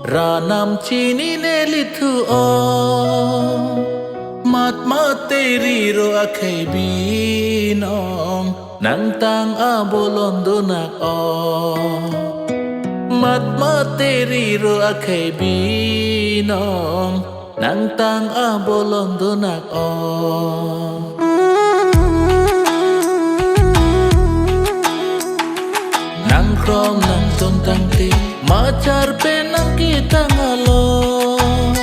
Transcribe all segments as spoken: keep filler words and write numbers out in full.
Ranam chini neli thu ong, mat mate riro akhei binong, nangtang abolon donak ong. Mat mate riro akhei binong, nangtang abolon donak ong. Nangkrom nangton tangte, machar pen nangketang alon.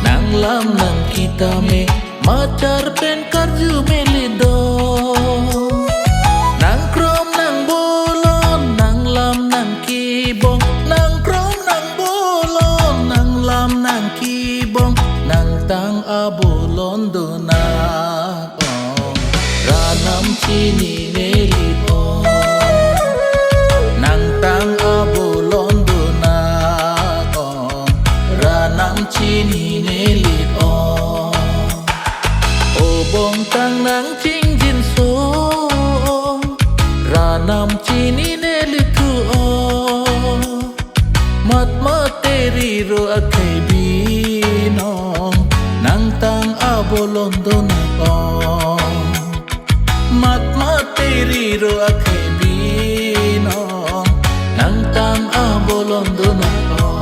Nanglam nangketame, machar pen karjume le do. Nangkrom nangbolon, nanglam nangkebong, nangkrom nangbolon, nanglam nangkebong, nangtang abolon donak ong. Ranam chini neli ong, nangtang abolon donak ong. Ranam chini neli ong. O bongtang nangchingjinso ong, ranam chini neli thu ong. Mat mate riro akhei binong, nangtang abolon donak ong. Mat mate riro akhei binong, nangtang abolon donak ong.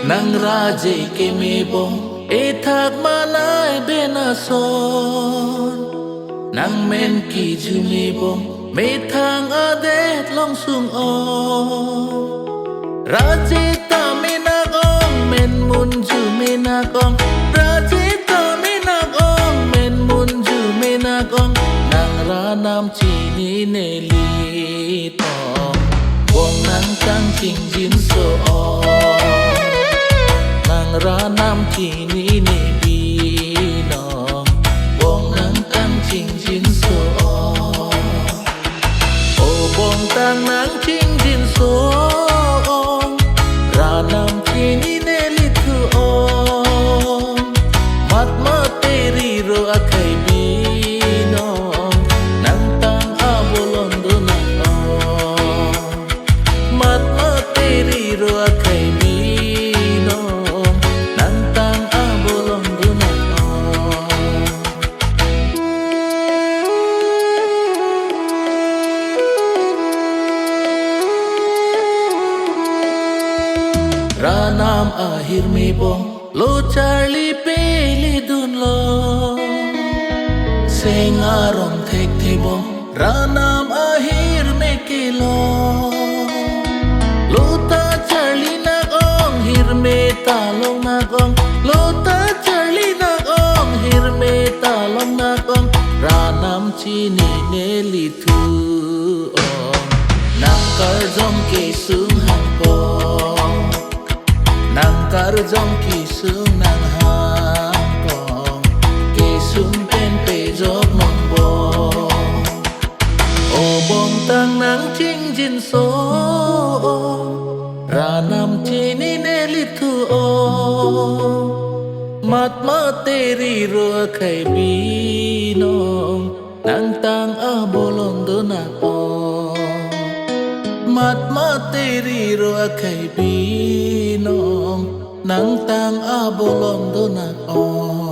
Nang raje kemebong, ethak manai ben ason. Nang men kejumebong, methang adet long sung ong. Raje ta menak ong, men mun jumenak ong. Raje ta menak ong, men mun jumenak ong. Nang ranam chini neli tong, bong nangtang chingjinso ong. Nang ranam chini ne binong, bong nangtang chingjinso ong. O bongtang nangchingjinso ong, ranam chini neli thu ong. Mat mate riro akhei binong, nangtang abolon donak ong. Mat mate riro akhei binong, nangtang abolon donak ong. Ranam ahirmebong, lo charli pele dunlo. Seng aron thekthe bong, ranam ahirme kelong. Lo ta charlinak ong, hirme ta longnak ong. Lo ta charlinak ong, hirme ta longnak ong. Ranam chini neli thu ong, nang karjong kesung hangkong. Nang karjong kesung nang hangkong, kesung pen pejok nongbong. O bongtang nangchingjinso ong, ranam chini neli thu ong. Mat mate riro akhei binong, nangtang abolon donak ong. Mat mate riro akhei binong, nangtang abolon donak ong.